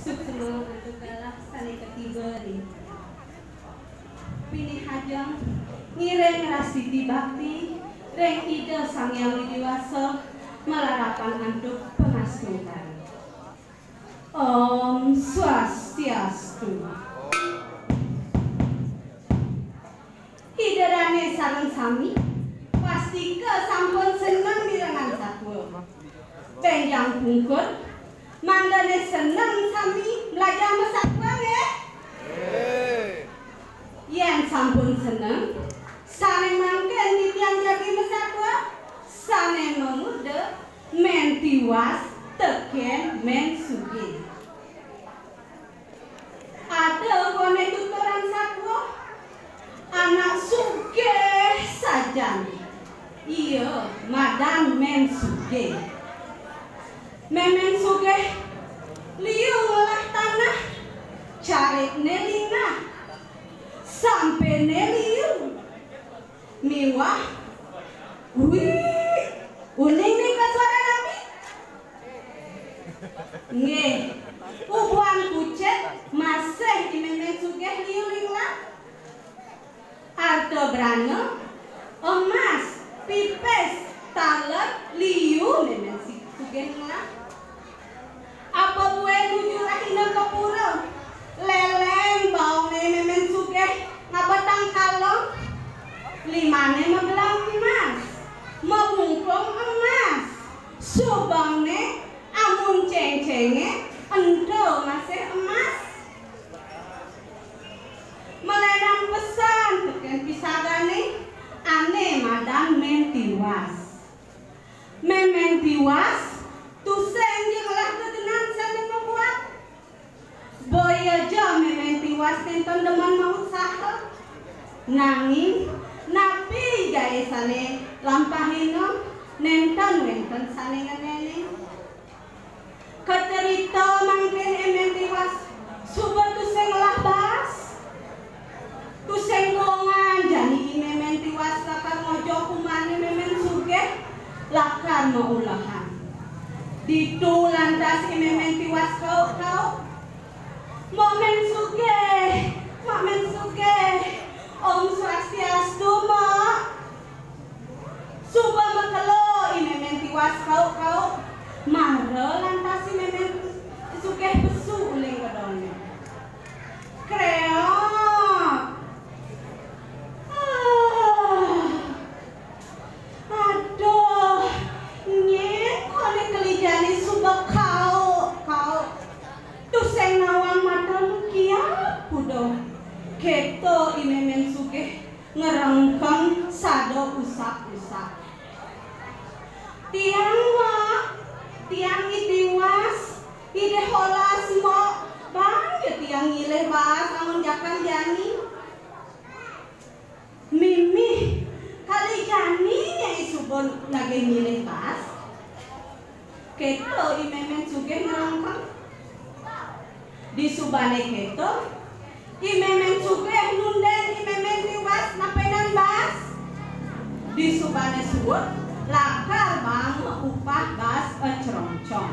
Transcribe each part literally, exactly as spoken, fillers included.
Suksma antuk galah sané katiba ring. Pinih ajeng ngiring rastiti bakti ring Ida Sang Hyang Widi Wasa malarapan antuk pangastungkara. Om Swastiastu. Ida dané sareng sami pastika sampun seneng mirengang satua. Bénjang pungkur, mangdané seneng sami mlajah masatua nggih? Yén sampun seneng, sané mangkin titiang jagi masatua, sané mamurda Mén Tiwas tekén Mén Sugih. Ada koné tuturan satua, anak sugih sajan. Ia madan Mén Sugih. Mémén Sugih liu ngolah tanah, caritné linggah, sampéné liu. Miwah, wih, uning nika suara napi? Nggih, ubuhan kucit masih I Mémén Sugih liu linglang. Arta brana, emas, pipis, talet, liu Mémén Sugih linglang. Apa buin nuju rahina ka pura? Léléng baongné Mémén Sugih ngabetang kalung. Limané mabelang emas, mabungkung emas. Subengné amun céngcéngé ento masih emas. Malénan pesan tekén pisagané, ané madan Mén Tiwas. Mémén Tiwas, tusing ja ngelah gegenan sané mabuat. Boya ja Mémén Tiwas nénten demen mausaha. Nanging, napi jaé sané lampahina, nénten wénten sané ngenénin. Kacarita mangkin I Mémén Tiwas suba tusing ngelah baas. Tusing bongan jani I Mémén Tiwas lakar ngojog umahné Mémén Sugih lakar maulehan. Ditu lantas I Mémén Tiwas kauh-kauh. Mbok Mén Sugih, Mbok Mén Sugih. Om Swastiastu, Mbok. Suba makelo I Mémén Tiwas kauh-kauh, mara lantas I Mémén Sugih pesu uling kedongné. Kréok. Ah. Aduh, nyén koné keli jani suba kauh-kauh. Tusing nawang mata nu kiap kuda. Kéto I Mémén Sugih ngrengkeng sada usap-usap. Tiang, Mbok, tiang I Tiwas, I Dé Holas, Mbok, ban ja tiang nyilih baas amun jakan jani. Mimih, kali jani Nyai suba nagih nyilih baas. Kéto I Mémén Sugih ngrengkeng. Disubané kéto, I Mémén Sugih nundén I Mémén Tiwas napénan baas. Disubané suud, lakar baanga upah baas acrongcong.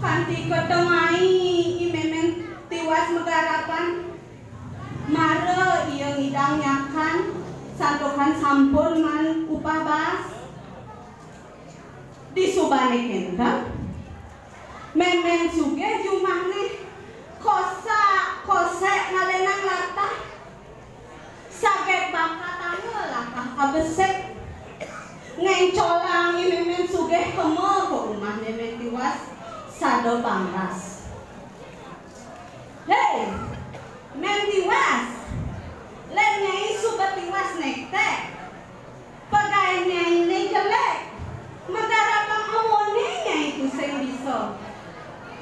Kanti katemai I Mémén Tiwas magarapan, mara ia ngidang nyakan, santukan sampun maan upah baas. Disubané kénten, Mémén Sugih jumahné kosak-kosék ngalénang latah. Saget bakatanga latah abesik. Ngéncolang I Mémén Sugih kema ka umahné Mén Tiwas sada pangkas. Héi, Mén Tiwas, lén Nyai suba tiwas nékték. Pagaén Nyainé jelék, magarapang amoné Nyai tusing bisa.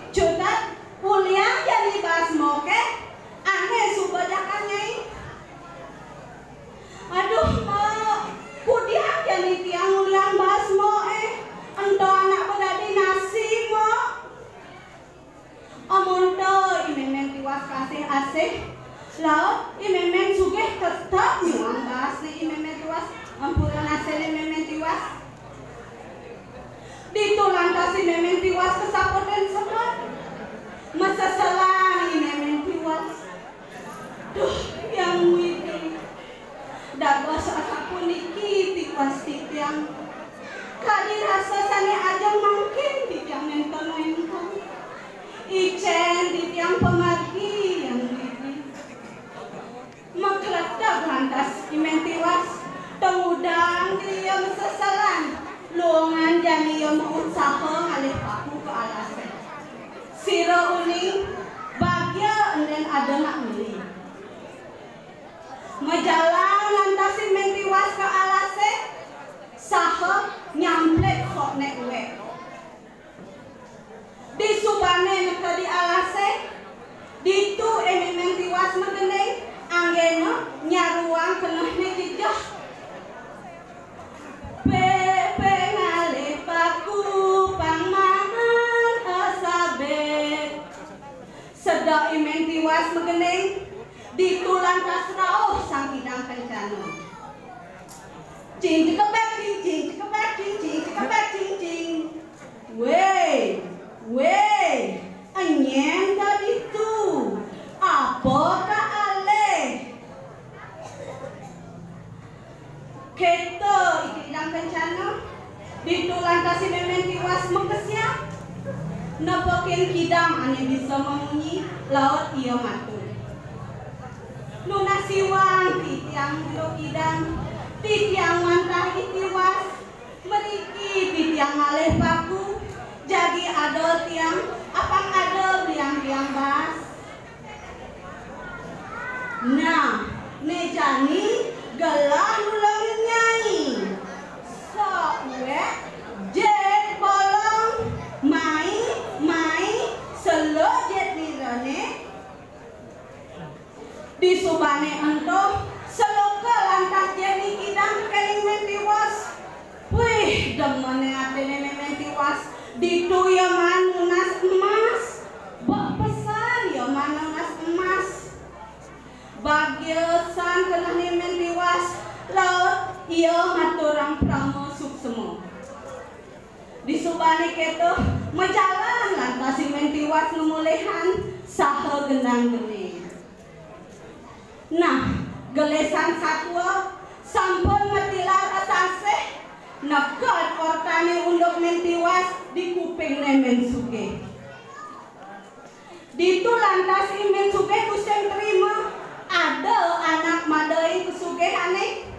Cutet, uliang jani baas Mbok, ané suba jakan Nyai. Aduh, Mbok, kudiang jani tiang uliang baas Mbok, ento anak padadi nasi, Mbok. Kadi rasa sané ajeng mangkin titiang nénten-nénten. Icén titiang pamargi Hyang Widhi. Makleteg lantas I Mén Tiwas, tengudang griya maseselan, luungan jani ia mautsaha ngalih paku ka alasé. Sira uning, bagia endén ada nak meli. Majalan lantas I Mén Tiwas ka alasé, saha nyamplit sokné uwék. Disubané neked di alasé, ditu I Mén Tiwas magending, anggéna nyaruang kenehné jejeh. Pépé ngalih paku pang maan asabit. Sedek I Mén Tiwas magending, ditu lantas rauh Sang Kidang Kencana. Cing cekebek cing, cing cekebek cing, cing cekebek cing, cing. Wéh, wéh, nyén ka ditu? Apa ka alih? Kéto I Kidang Kencana, ditu lantas I Mén Tiwas makesiab. Nepukin kidang ané bisa mamunyi, laut ia matur. Nunas iwang titiang Jero Kidang, titiang wantah I Tiwas. Mriki titiang ngalih paku, jagi ada tiang, apang ada beliang tiang baas. Nah, né jani gelah nulungin nyai. Sok uwék, jit bolong, mai, mai, seluk jit nirané. Disubané ento, seluka lantas jit I Kidang tekén I Mén Tiwas. Wih, demené atiné I Mén Tiwas. Ditu ia maan nunas emas. Bek pesan ia maan nunas emas. Bagia san kenehné I Mén Tiwas, laut ia maturang parama suksma. Disubané kéto, majalan lantas I Mén Tiwas ngemulihang saha gendang-gending. Nah, gelisan satua sampun matilar atasih, neked ortané unduk Mén Tiwas di kupingné Mén Sugih. Ditu lantas I Mén Sugih tusing trima, ada anak madain kasugihané.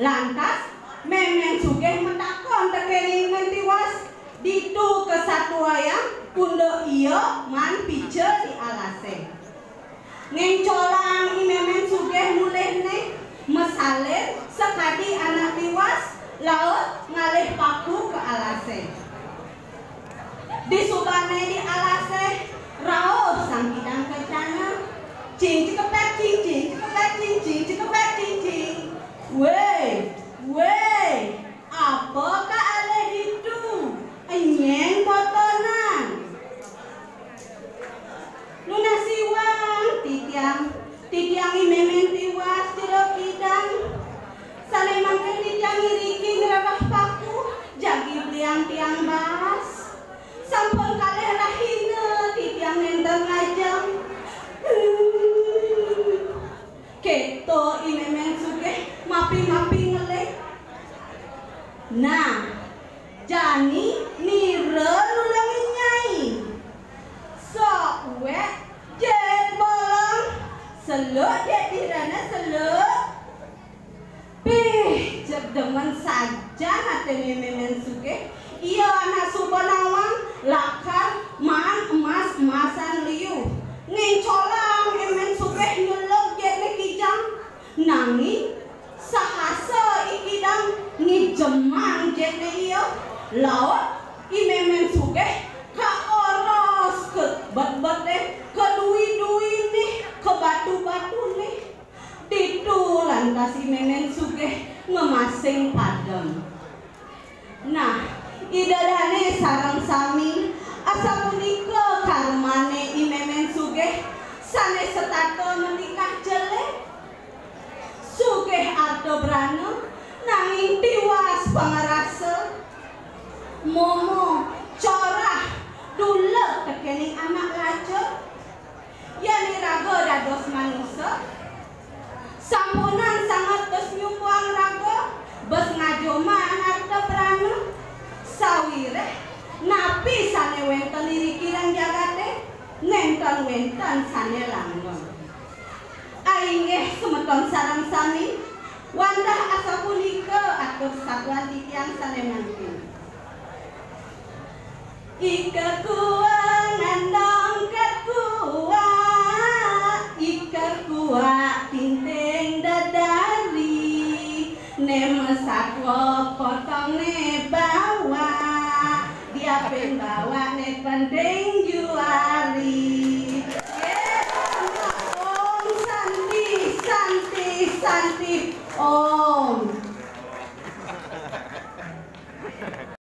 Lantas, Mémén Sugih matakon tekén I Mén Tiwas, ditu kasatuayang unduk ia maan pica di alasé. Ngéncolang I Mémén Sugih mulihné, masalin sakadi anak tiwas, laut ngalih paku ka alasé. Disubané di alasé, rauh Sang Kidang Kencana. Cing cekepek cing, cing cekepek cing, cing cekepek cing, cing. Wéh, wéh, apa ka alih ditu? Nyén totonan? Nunas iwang titiang, titiang I Mémén Tiwas Jero Kidang. Sané mangkin titiang iriki ngrereh paku, jagi beliang tiang baas. Sampun kalih rahina titiang nénten ngajeng. Kéto I Mémén Sugih mapi-mapi ngeling. Nah, jani nira nulungin Nyai. Sok uwék jit bolong, seluk jit di rena seluk. Pih, jeg demen sajan atiné Mémén Sugih. Ia anak suba nawang lakar maan emas-emasan liu. Ngéncolang Mémén Sugih nyeluk jitné kijang. Nanging sahasa I Kidang ngijemang jitné ia, laut I Mémén Sugih kaoros ka betbeté, ka dui-duiné, ka batu-batuné. Ditu lantas I Mémén Sugih ngemasing padem. Nah, Ida dané sareng sami, asapunika karmané I Mémén Sugih sané setata matikah jelé. Sugih arta brana, nanging tiwas pangrasa. Momo, corah, duleg tekéning anak lacur. Yén iraga dados manusa, sampunang sanget bes nyumbang raga, bes ngajoman arta brana, Ireh, napi sane wenten iriki ring jagate? Nenten wenten sane langgeng. Ainggih semeton sareng sami, wantah asapunika atur satuan titiang sane mangkin. Ika kuah ngandong kekuah, ika kuah tinting dadari, ne masatwa potong ne bawak, diapin bawak ne pende